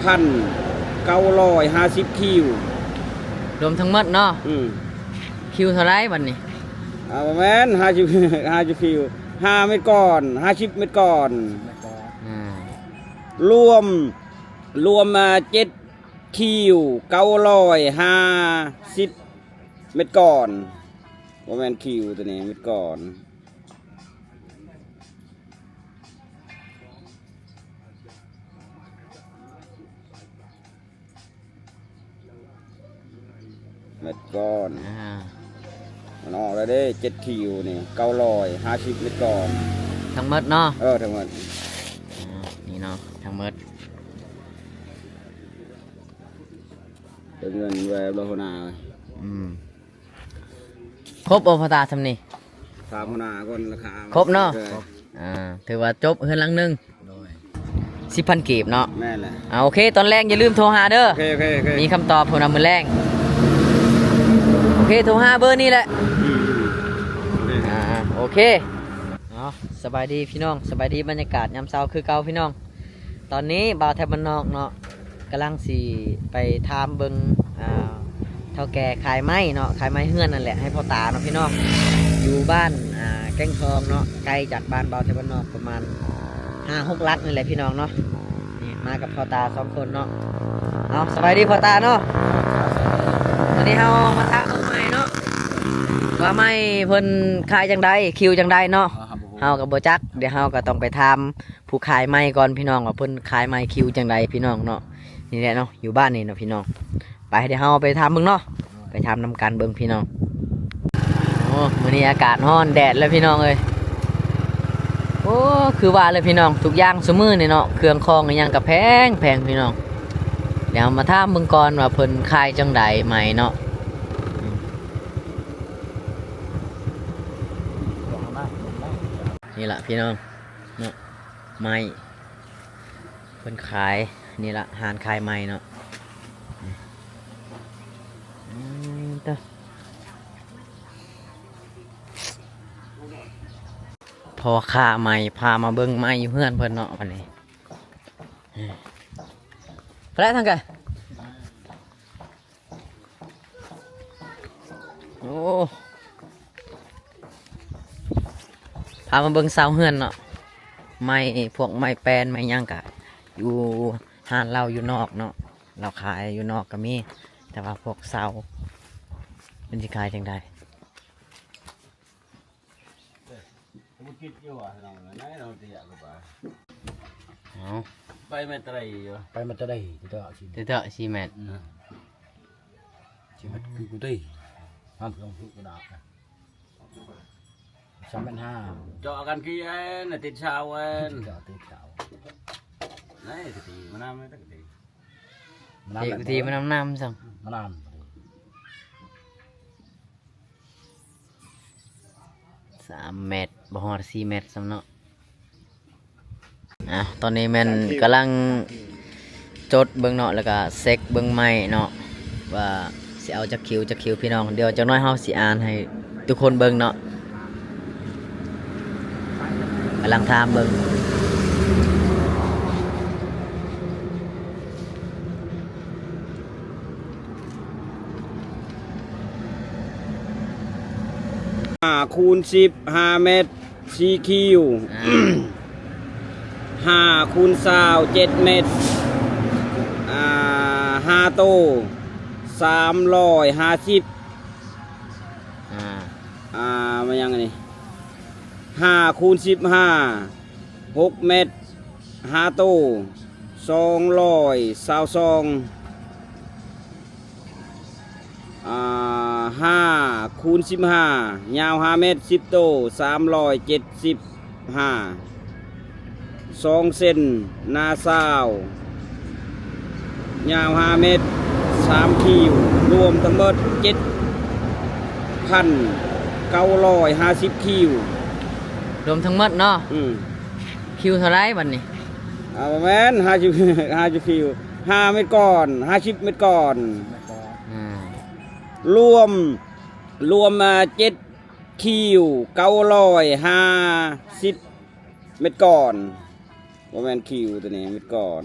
ພັນເກົ້າຮ້ອຍຫ້າສິບຄິວ ລວມທັງໝົດເນາະ. ອືມ ຄິວເທົ່າໃດບັດນີ້? ອ່າ ບໍ່ແມ່ນ ຫ້າສິບ ຫ້າສິບຄິວ ຫ້າເມັດກ້ອນ ຫ້າສິບເມັດກ້ອນ. ອືມ ລວມ ລວມມາເຈັດຄິວ ເກົ້າຮ້ອຍຫ້າສິບເມັດກ້ອນ. ບໍ່ແມ່ນຄິວ ໂຕນີ້ເມັດກ້ອນ. ເມັດກ້ອນ ອ່າ ມັນອອກແລ້ວເດ້ ເຈັດຄິວນີ້ ເກົ້າຮ້ອຍຫ້າສິບເມັດກ້ອນ ທັງໝົດເນາະ. ເອີ ທັງໝົດ ອ່າ ນີ້ເນາະ ທັງໝົດ ເປັນເງິນແວບແລ້ວຫົວໜ້າ. ອືມ ຄົບບໍ່ພໍ່ຕາຊ່ຳນີ້? ຖາມຫົວໜ້າກ່ອນລາຄາ ຄົບເນາະ. ເອີ ອ່າ ຖືວ່າຈົບເຮືອນຫຼັງໜຶ່ງ. ໂດຍ ສິບພັນກີບເນາະ. ແມ່ນແຫຼະ. ອ່າ ໂອເຄ ຕອນແລງຢ່າລືມໂທຫາເດີ. ໂອເຄ ໂອເຄ ໂອເຄ ມີຄຳຕອບພຸ້ນນະມື້ແລງ. ໂອເຄ ໂທຫາເບີນີ້ແຫຼະ. ອືມ ອືມ ໂອເຄ ອ່າ ໂອເຄ. ເນາະ ສະບາຍດີພີ່ນ້ອງ ສະບາຍດີ ບັນຍາກາດຍາມເຊົ້າຄືເກົ່າພີ່ນ້ອງ. ຕອນນີ້ບ່າວໄທບ້ານນອກເນາະ ກຳລັງຊິໄປຖາມເບິ່ງ ອ່າ ເຖົ້າແກ່ຂາຍໄມ້ເນາະ ຂາຍໄມ້ເຮືອນນັ້ນແຫຼະ ໃຫ້ພໍ່ຕາເນາະພີ່ນ້ອງ ຢູ່ບ້ານ ອ່າ ແກ້ງທອງເນາະ ໄກຈາກບ້ານບ່າວໄທບ້ານນອກປະມານຫ້າຫົກຫຼັກນີ້ແຫຼະພີ່ນ້ອງເນາະ. ນີ້ມາກັບພໍ່ຕາສອງຄົນເນາະ. ເອົາ ສະບາຍດີພໍ່ຕາເນາະ. ວັນນີ້ເຮົາມາຖາມເບິ່ງໄມ້ເນາະ ວ່າໄມ້ເພິ່ນຂາຍຈັ່ງໃດ ຄິວຈັ່ງໃດເນາະ. ເຮົາກໍບໍ່ຈັກ ດຽວເຮົາກໍຕ້ອງໄປຖາມ ຜູ້ຂາຍໄມ້ກ່ອນພີ່ນ້ອງ ວ່າເພິ່ນຂາຍໄມ້ຄິວຈັ່ງໃດພີ່ນ້ອງເນາະ. ນີ້ແຫຼະເນາະ ຢູ່ບ້ານນີ້ເນາະພີ່ນ້ອງ. ໄປ ດຽວເຮົາໄປຖາມເບິ່ງເນາະ ໄປຖາມນຳກັນເບິ່ງພີ່ນ້ອງ. ໂອ້ ມື້ນີ້ອາກາດຮ້ອນແດດແລ້ວພີ່ນ້ອງເອີຍ. ໂອ້ ຄືວ່າແຫຼະພີ່ນ້ອງ ທຸກຢ່າງຊຸມື້ນີ້ເນາະ ເຄື່ອງຂອງອີ່ຫຍັງກໍແພງໆພີ່ນ້ອງ. ດຽວເຮົາມາຖາມເບິ່ງກ່ອນວ່າເພິ່ນຂາຍຈັ່ງໃດໄມ້ເນາະ. ນີ້ລະພີ່ນ້ອງເນາະ ໄມ້ ເພິ່ນຂາຍ ນີ້ລະ ຮ້ານຂາຍໄມ້ເນາະ. ອືມ ເຕີ ພໍ່ຄ້າໄມ້ພາມາເບິ່ງໄມ້ຢູ່ເຮືອນເພິ່ນເນາະ ບັດນີ້. ໄປແລ້ວທາງກະ ໂອ້ ພາມາເບິ່ງຊາວເຮືອນເນາະ ໄມ້ ພວກໄມ້ແປ້ນໄມ້ຫຍັງກະຢູ່ຮ້ານລາວຢູ່ນອກເນາະ ລາວຂາຍຢູ່ນອກກໍມີ ແຕ່ວ່າພວກຊາວເພິ່ນຊິຂາຍຈັ່ງໃດ? ເອົ້າ ໄປແມັດຕະໄດຢູ່ ໄປແມັດຕະໄດ ເດີ ເດີ ສີ່ແມັດ ອືມ ສີ່ແມັດຄືກູຕີ ຫ້າມເຄື່ອງຄືກະດາດ ສາມແມັດຫ້າ ເຈາະກັນຄືແອນ ຕິດເສົາແອນ ເຈາະຕິດເສົາ ໄດ້ກະຕີມານຳ ໄດ້ກະຕີ ມານຳ ຕິກະຕີມານຳ ນຳຊັ້ນ ມານຳ ສາມແມັດ ບໍ່ຮອດສີ່ແມັດຊ້ຳເນາະ. ອ່າ ຕອນນີ້ແມ່ນກຳລັງຈົດເບິ່ງເນາະ ແລ້ວກະເຊັກເບິ່ງໄມ້ເນາະ ວ່າຊິເອົາຈັກຄິວ ຈັກຄິວພີ່ນ້ອງ. ດຽວຈັກໜ້ອຍເຮົາຊິອ່ານໃຫ້ທຸກຄົນເບິ່ງເນາະ ກຳລັງຖາມເບິ່ງ. ຫ້າຄູນສິບ ຫ້າແມັດ ສີ່ຄິວ ອ່າ ຫ້າຄູນຊາວ ເຈັດແມັດ ອ່າ ຫ້າໂຕ ສາມຮ້ອຍຫ້າສິບ ອ່າ ອ່າ ມາຫຍັງອັນນີ້ ຫ້າຄູນສິບຫ້າ ຫົກແມັດ ຫ້າໂຕ ສອງຮ້ອຍຊາວສອງ ອ່າ ຫ້າຄູນສິບຫ້າ ຍາວຫ້າແມັດ ສິບໂຕ ສາມຮ້ອຍເຈັດສິບຫ້າ ສອງເຊັນ ໜາຊາວ ຍາວຫ້າແມັດ ສາມຄິວ ລວມທັງໝົດເຈັດພັນເກົ້າຮ້ອຍຫ້າສິບຄິວ ລວມທັງໝົດເນາະ. ອືມ ຄິວເທົ່າໃດບັດນີ້? ອ່າ ປະມານຫ້າສິບ ຫ້າສິບຄິວ ຫ້າແມັດກ້ອນ ຫ້າສິບແມັດກ້ອນ ອືມ ລວມ ລວມມາເຈັດຄິວ ເກົ້າຮ້ອຍຫ້າສິບແມັດກ້ອນ ບໍ່ແມ່ນຄິວໂຕນີ້ ແມັດກ້ອນ.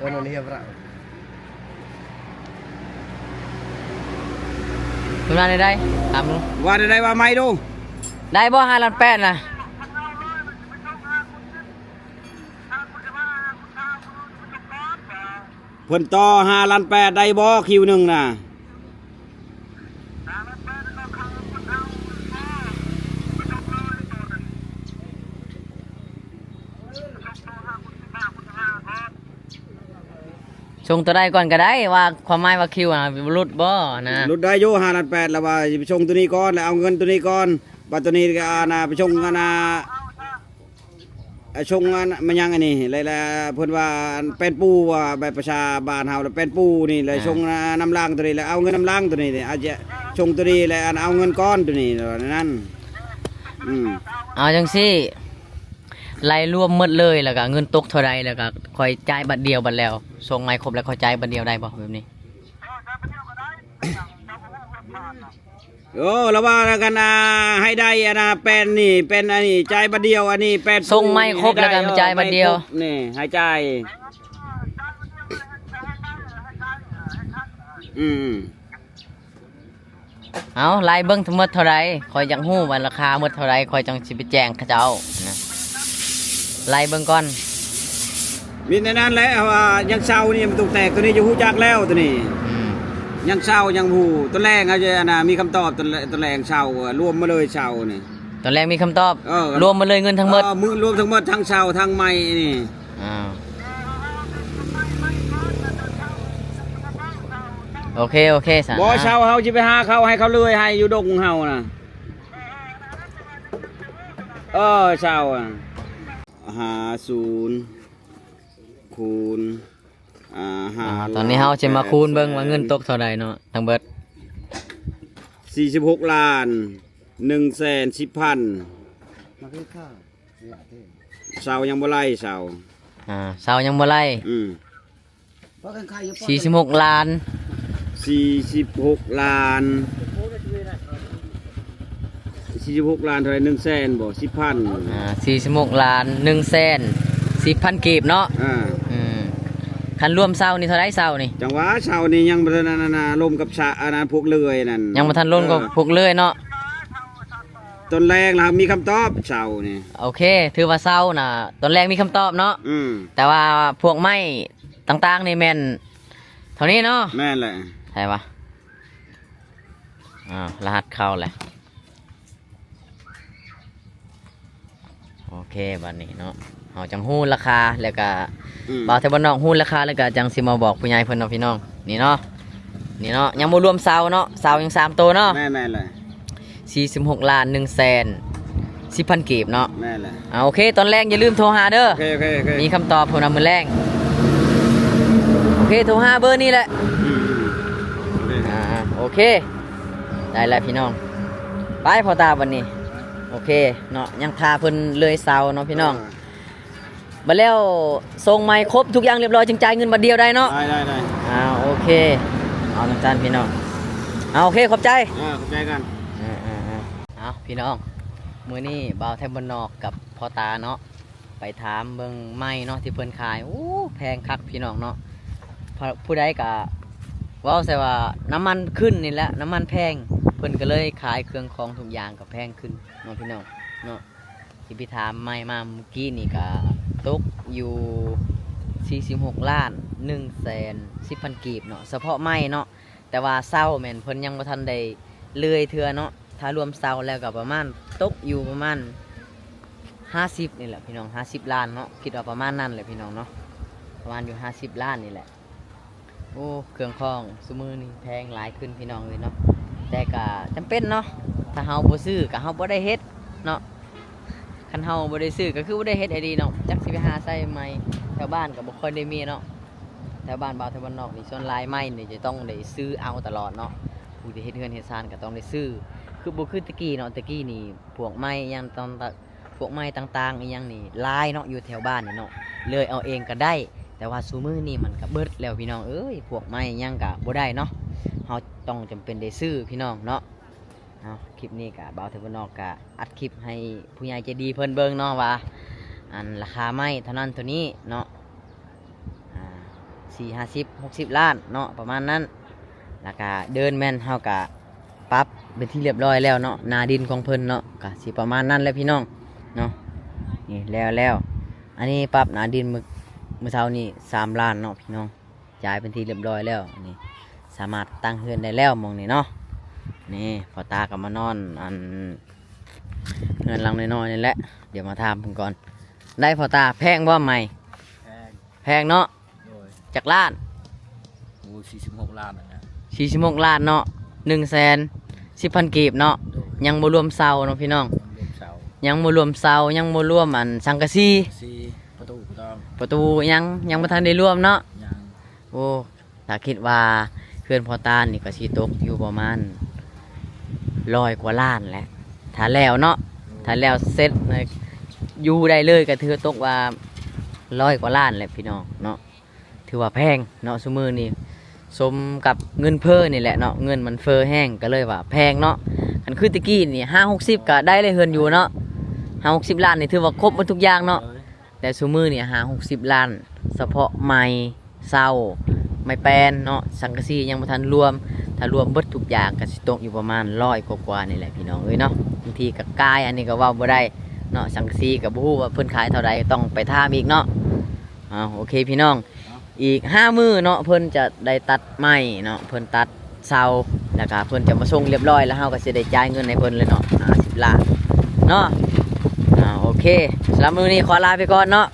ເພິ່ນວ່າແນວໃດ? ຖາມດູ. ວ່າແນວໃດ? ວ່າໃໝ່ດູ. ໄດ້ບໍ່ ຫ້າລ້ານແປດນະ? ເພິ່ນຕໍ່ຫ້າລ້ານແປດໄດ້ບໍ່ ຄິວໜຶ່ງນະ? ສົ່ງໂຕໃດກ່ອນກໍໄດ້ ວ່າຄວາມໝາຍວ່າຄິວນະ ຫຼຸດບໍ່ນະ? ຫຼຸດໄດ້ຢູ່ ຫ້າລ້ານແປດ ແລ້ວວ່າຊິໄປສົ່ງໂຕນີ້ກ່ອນ ແລ້ວເອົາເງິນໂຕນີ້ກ່ອນ ບັດໂຕນີ້ກໍ ອັນນ່າ ໄປສົ່ງ ອັນນ່າ ອ່າ ສົ່ງອັນ ແມ່ນຫຍັງອັນນີ້ ແລ້ວ ແລ້ວເພິ່ນວ່າອັນແປ້ນປູວ່າ ແບບພາສາບ້ານເຮົາແລ້ວແປ້ນປູນີ້ ແລ້ວ ອ່າ ສົ່ງນຳຫຼັງໂຕນີ້ ແລ້ວເອົາເງິນນຳຫຼັງໂຕນີ້ ອາດຈະສົ່ງໂຕນີ້ ແລ້ວອັນເອົາເງິນກ່ອນໂຕນີ້ ແນວນັ້ນ. ອືມ ເອົາຈັ່ງຊີ້ ໄລ່ລວມໝົດເລີຍ ແລ້ວກະເງິນຕົກເທົ່າໃດ ແລ້ວກະຂ້ອຍຈ່າຍບັດດຽວບັດແລ້ວ ສົ່ງໃໝ່ຄົບແລ້ວຂ້ອຍຈ່າຍບັດດຽວໄດ້ບໍ່ ແບບນີ້? ໂອ້ ລະວ່າກັນ ອ່າ ໃຫ້ໄດ້ອັນນ່າ ແປ້ນນີ້ ແປ້ນອັນນີ້ ຈ່າຍບັດດຽວ ອັນນີ້ແປ້ນປູ ສົ່ງໃໝ່ຄົບແລ້ວກໍຈ່າຍບັດດຽວ ນີ້ໃຫ້ຈ່າຍ. ອືມ ເອົາ ໄລ່ເບິ່ງທັງໝົດເທົ່າໃດ ຂ້ອຍຢາກຮູ້ວ່າລາຄາໝົດເທົ່າໃດ ຂ້ອຍຈັ່ງຊິໄປແຈ້ງເຂົາເຈົ້ານະ ໄລ່ເບິ່ງກ່ອນ. ມີແນວນັ້ນແຫຼະ ວ່າຍັງເຊົານີ້ມັນຕ້ອງແຕກ ໂຕນີ້ຈະຮູ້ຈັກແລ້ວໂຕນີ້. ອືມ ຍັງເຊົາຍັງຮູ້ ຕອນແລງເຮົາຈະ ອັນນ່າ ມີຄຳຕອບ ຕອນແລງ ຕອນແລງເຊົາ ລວມມາເລີຍເຊົານີ້ ຕອນແລງມີຄຳຕອບ. ເອີ ລວມມາເລີຍເງິນທັງໝົດ ເອີ ລວມທັງໝົດ ທັງເຊົາ ທັງໃໝ່ນີ້. ອ້າວ ໂອເຄ ໂອເຄ ສາ ບໍ່ເຊົາ ເຮົາຊິໄປຫາເຂົາ ໃຫ້ເຂົາເລື່ອຍໃຫ້ຢູ່ດົງເຮົານະ. ເອີ ເຊົາ ຫາສູນຄູນ ອ່າ ຫ້າ ອ່າ ຕອນນີ້ເຮົາຊິມາຄູນເບິ່ງວ່າເງິນຕົກເທົ່າໃດເນາະ ທັງເບິດ ສີ່ສິບຫົກລ້ານ ໜຶ່ງແສນສິບພັນ. ເຊົາຍັງບໍ່ໄລ່ ເຊົາ ອ່າ ເຊົາຍັງບໍ່ໄລ່. ອືມ ສີ່ສິບຫົກລ້ານ ສີ່ສິບຫົກລ້ານ ສີ່ສິບຫົກລ້ານເທົ່າໃດ? ໜຶ່ງແສນບໍ່? ສິບພັນ. ອ່າ ສີ່ສິບຫົກລ້ານ ໜຶ່ງແສນສິບພັນກີບເນາະ. ອ່າ ອືມ ຄັນລວມເຊົານີ້ເທົ່າໃດ ເຊົານີ້? ຈັ່ງຫວະ ເຊົານີ້ຍັງບໍ່ທັນ ອັນນັ້ນນະ ລົມກັບສະ ອັນນັ້ນ ພວກເລື່ອຍນັ້ນ ຍັງບໍ່ທັນລົມກັບ ເອີ ພວກເລື່ອຍເນາະ. ຕອນແລງລະມີຄຳຕອບ ເຊົານີ້. ໂອເຄ ຖືວ່າເຊົານະ ຕອນແລງມີຄຳຕອບເນາະ. ອືມ ແຕ່ວ່າພວກໄມ້ຕ່າງໆນີ້ແມ່ນເທົ່ານີ້ເນາະ. ແມ່ນແຫຼະ ໃຊ່ຫວະ? ອ້າວ ລະຫັດເຂົ້າແຫຼະ. ໂອເຄ ບັດນີ້ເນາະ ເຮົາຈັ່ງຮູ້ລາຄາ ແລ້ວກະ ອືມ ບ່າວໄທບ້ານນອກຮູ້ລາຄາ ແລ້ວກະຈັ່ງຊິມາບອກຜູ້ໃຫຍ່ເພິ່ນເນາະ ພີ່ນ້ອງ. ນີ້ເນາະ ນີ້ເນາະ ຍັງບໍ່ລວມເຊົາເນາະ ເຊົາຍັງສາມໂຕເນາະ. ແມ່ນໆ ແມ່ນແຫຼະ. ສີ່ສິບຫົກລ້ານ ໜຶ່ງແສນສິບພັນກີບເນາະ. ແມ່ນແຫຼະ. ອ່າ ໂອເຄ ຕອນແລງຢ່າລືມໂທຫາເດີ. ໂອເຄ ໂອເຄ ໂອເຄ ມີຄຳຕອບພຸ້ນນະມື້ແລງ. ອືມ ໂອເຄ ໂທຫາເບີນີ້ແຫຼະ. ອືມໆ ໂອເຄ ອ່າ ໂອເຄ ໄດ້ແລ້ວພີ່ນ້ອງ. ໄປພໍ່ຕາບັດນີ້. ໂອເຄເນາະ ຍັງຖ້າເພິ່ນເລີຍເຊົາເນາະພີ່ນ້ອງ. ເອີ ບັດແລ້ວສົ່ງໃໝ່ຄົບທຸກຢ່າງຮຽບຮ້ອຍ ຈຶ່ງຈ່າຍເງິນບັດດຽວໄດ້ເນາະ. ໄດ້ໆໆ. ອ່າ ໂອເຄ ເອົາຈັ່ງຊັ້ນພີ່ນ້ອງ. ອ່າ ໂອເຄ ຂອບໃຈ. ເອີ ຂອບໃຈກັນ. ເອີໆໆ. ເອົາພີ່ນ້ອງ ມື້ນີ້ບ່າວໄທບ້ານນອກກັບພໍ່ຕາເນາະ ໄປຖາມເບິ່ງໄມ້ເນາະ ທີ່ເພິ່ນຂາຍ. ໂອ້ ແພງຄັກພີ່ນ້ອງເນາະ. ຜູ້ໃດກະເວົ້າໃສ່ວ່ານ້ຳມັນຂຶ້ນນີ້ແຫຼະ ນ້ຳມັນແພງ ເພິ່ນກະເລີຍຂາຍເຄື່ອງຂອງທຸກຢ່າງກະແພງຂຶ້ນເນາະ ພີ່ນ້ອງເນາະ. ທີ່ໄປຖາມໄມ້ມາມື້ກີ້ນີ້ກະຕົກຢູ່ສີ່ສິບຫົກລ້ານໜຶ່ງແສນສິບພັນກີບເນາະ ສະເພາະໄມ້ເນາະ. ແຕ່ວ່າເຊົາແມ່ນເພິ່ນຍັງບໍ່ທັນໄດ້ເລື່ອຍເທື່ອເນາະ. ຖ້າລວມເຊົາແລ້ວກໍປະມານ ຕົກຢູ່ປະມານຫ້າສິບນີ້ແຫຼະພີ່ນ້ອງ ຫ້າສິບລ້ານເນາະ. ຄິດວ່າປະມານນັ້ນແຫຼະພີ່ນ້ອງເນາະ ປະມານຢູ່ຫ້າສິບລ້ານນີ້ແຫຼະ. ໂອ້ ເຄື່ອງຂອງຊຸມື້ນີ້ແພງຫຼາຍຂຶ້ນພີ່ນ້ອງເອີຍເນາະ. ແຕ່ກໍຈຳເປັນເນາະ ຖ້າເຮົາບໍ່ຊື້ກໍເຮົາບໍ່ໄດ້ເຮັດເນາະ. ຄັນເຮົາບໍ່ໄດ້ຊື້ກໍຄືບໍ່ໄດ້ເຮັດອີ່ຫຼີເນາະ. ຈັກຊິໄປຫາໃສ່ໃໝ່ ແຖວບ້ານກໍບໍ່ຄ່ອຍໄດ້ມີເນາະ. ແຖວບ້ານບ່າວໄທບ້ານນອກນີ້ ສ່ວນຫຼາຍໄມ້ນີ້ຈະຕ້ອງໄດ້ຊື້ເອົາຕະຫຼອດເນາະ. ຜູ້ທີ່ເຮັດເຮືອນເຮັດຊານກໍຕ້ອງໄດ້ຊື້ ຄືບໍ່ຄືແຕ່ກີ້ເນາະ. ແຕ່ກີ້ນີ້ພວກໄມ້ຫຍັງຕ້ອງ ພວກໄມ້ຕ່າງໆອີ່ຫຍັງນີ້ຫຼາຍເນາະ ຢູ່ແຖວບ້ານນີ້ເນາະ ເລີຍເອົາເອງກໍໄດ້. ແຕ່ວ່າຊຸມື້ນີ້ມັນກໍເບິດແລ້ວພີ່ນ້ອງເອີຍ ພວກໄມ້ຫຍັງກໍບໍ່ໄດ້ເນາະ. ເຮົາຕ້ອງຈຳເປັນໄດ້ຊື້ພີ່ນ້ອງເນາະ. ເອົາ ຄລິບນີ້ກະບ່າວໄທບ້ານນອກກະອັດຄລິບໃຫ້ຜູ້ໃຫຍ່ໃຈດີເພິ່ນເບິ່ງເນາະ ວ່າອັນລາຄາໄມ້ເທົ່ານັ້ນເທົ່ານີ້ເນາະ. ອ່າ ສີ່ຫ້າສິບຫົກສິບລ້ານເນາະ ປະມານນັ້ນ. ແລ້ວກະເດີ່ນແມ່ນເຮົາກະປັບເປັນທີ່ຮຽບຮ້ອຍແລ້ວເນາະ ໜ້າດິນຂອງເພິ່ນເນາະ ກະຊິປະມານນັ້ນແຫຼະພີ່ນ້ອງເນາະ. ນີ້ແລ້ວແລ້ວ ອັນນີ້ປັບໜ້າດິນມື້ ມື້ເຊົ້ານີ້ສາມລ້ານເນາະພີ່ນ້ອງ ຈ່າຍເປັນທີ່ຮຽບຮ້ອຍແລ້ວ. ນີ້ສາມາດຕັ້ງເຮືອນໄດ້ແລ້ວໝ່ອງນີ້ເນາະ. ນີ້ພໍ່ຕາກໍມານອນ ອັນ ເຮືອນຫຼັງນ້ອຍໆນີ້ແຫຼະ. ດຽວມາຖາມເພິ່ນກ່ອນ ໄດ້ພໍ່ຕາ ແພງບໍ່ໄມ້? ແພງ ແພງເນາະ. ໂດຍ ຈັກລ້ານ? ໂອ້ ສີ່ສິບຫົກລ້ານນັ້ນນະ ສີ່ສິບຫົກລ້ານເນາະ ໜຶ່ງແສນສິບພັນກີບເນາະ. ໂດຍ ຍັງບໍ່ລວມເສົາເນາະພີ່ນ້ອງ ຍັງບໍ່ລວມເສົາ ຍັງບໍ່ລວມເສົາ ຍັງບໍ່ລວມອັນສັງກະສີ ປະຕູ ປະຕູ ປະຕູຫຍັງ ຍັງບໍ່ທັນໄດ້ລວມເນາະ. ຍັງ ໂອ້ ຖ້າຄິດວ່າເຮືອນພໍ່ຕານີ້ກໍຊິຕົກຢູ່ປະມານຮ້ອຍກວ່າລ້ານແຫຼະ ຖ້າແລ້ວເນາະ. ໂດຍ ຖ້າແລ້ວເສັດ ຢູ່ໄດ້ເລີຍກໍຖືຕົກວ່າຮ້ອຍກວ່າລ້ານແຫຼະພີ່ນ້ອງເນາະ. ຖືວ່າແພງເນາະ ຊຸມື້ນີ້ສົມກັບເງິນເຟີ້ນີ້ແຫຼະເນາະ ເງິນມັນເຟີ້ແຮງ ກໍເລີຍວ່າແພງເນາະ. ຄັນຄືແຕ່ກີ້ນີ້ຫ້າຫົກສິບກໍໄດ້ເລີຍເຮືອນຢູ່ເນາະ ຫ້າຫົກສິບລ້ານນີ້ຖືວ່າຄົບໝົດທຸກຢ່າງເນາະ. ໂດຍ ແຕ່ຊຸມື້ນີ້ຫ້າຫົກສິບລ້ານ ສະເພາະໄມ້ເສົາ ໄມ້ແປ້ນເນາະ ສັງກະສີຍັງບໍ່ທັນລວມ. ຖ້າລວມເບິດທຸກຢ່າງກໍຊິຕົກຢູ່ປະມານຮ້ອຍກວ່າໆນີ້ແຫຼະພີ່ນ້ອງເອີຍເນາະ. ບາງທີກໍກາຍ ອັນນີ້ກໍເວົ້າບໍ່ໄດ້ເນາະ ສັງກະສີກໍບໍ່ຮູ້ວ່າເພິ່ນຂາຍເທົ່າໃດ ຕ້ອງໄປຖາມອີກເນາະ. ເອົາ ໂອເຄພີ່ນ້ອງ ອີກຫ້າມື້ເນາະ ເພິ່ນຈະໄດ້ຕັດໄມ້ເນາະ ເພິ່ນຕັດເສົາ ແລ້ວກະເພິ່ນຈະມາສົ່ງຮຽບຮ້ອຍ ແລ້ວເຮົາກໍຊິໄດ້ຈ່າຍເງິນໃຫ້ເພິ່ນເລີຍເນາະ ຫ້າສິບລ້ານເນາະ. ເອົາ ໂອເຄ ສຳລັບມື້ນີ້ຂໍລາໄປກ່ອນເນາະ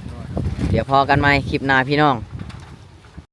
ດຽວພໍ້ກັນໃໝ່ຄລິບໜ້າພີ່ນ້ອງ.